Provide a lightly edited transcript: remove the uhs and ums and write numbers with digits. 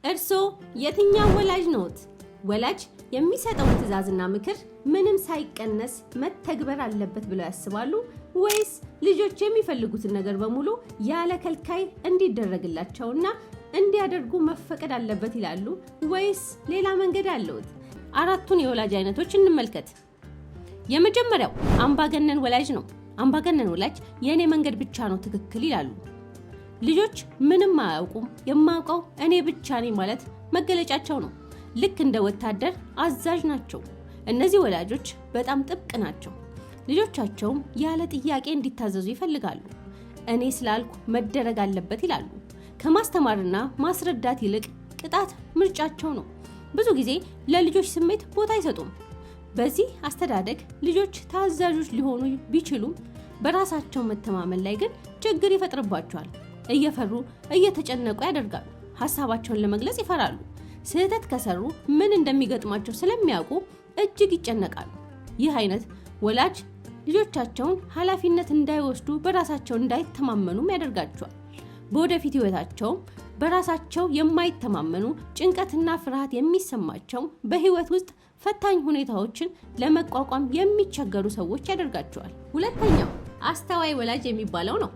እርስዎ የትኛው ወላጅ ነዎት? ወላጅ የሚሰጠውን ትዕዛዝና ምክር ምንም ሳይቀነስ መተግበር አለበት ብለው ያስባሉ? ወይስ ልጆች የሚፈልጉትን ነገር በሙሉ ያለ ከልካይ እንዲደረግላቸውና እንዲያደርጉ መፈቀድ አለበት ይላሉ? ወይስ ሌላ መንገድ አለዎት? አራቱን የወላጅ አይነቶች እንመልከት። የመጀመሪያው አምባገነን ወላጅ ነው። አምባገነን ወላጅ የእኔ መንገድ ብቻ ነው ትክክል ይላሉ። ልጆች ምንም አያውቁም፣ የማውቀው እኔ ብቻ ነኝ ማለት መገለጫቸው ነው። ልክ እንደ ወታደር አዛዥ ናቸው። እነዚህ ወላጆች በጣም ጥብቅ ናቸው። ልጆቻቸውም ያለ ጥያቄ እንዲታዘዙ ይፈልጋሉ። እኔ ስላልኩ መደረግ አለበት ይላሉ። ከማስተማርና ማስረዳት ይልቅ ቅጣት ምርጫቸው ነው። ብዙ ጊዜ ለልጆች ስሜት ቦታ አይሰጡም። በዚህ አስተዳደግ ልጆች ታዛዦች ሊሆኑ ቢችሉም በራሳቸው መተማመን ላይ ግን ችግር ይፈጥርባቸዋል። እየፈሩ እየተጨነቁ ያደርጋሉ። ሀሳባቸውን ለመግለጽ ይፈራሉ። ስህተት ከሰሩ ምን እንደሚገጥማቸው ስለሚያውቁ እጅግ ይጨነቃሉ። ይህ አይነት ወላጅ ልጆቻቸውን ኃላፊነት እንዳይወስዱ በራሳቸው እንዳይተማመኑም ያደርጋቸዋል። በወደፊት ህይወታቸውም በራሳቸው የማይተማመኑ፣ ጭንቀትና ፍርሃት የሚሰማቸው፣ በህይወት ውስጥ ፈታኝ ሁኔታዎችን ለመቋቋም የሚቸገሩ ሰዎች ያደርጋቸዋል። ሁለተኛው አስተዋይ ወላጅ የሚባለው ነው።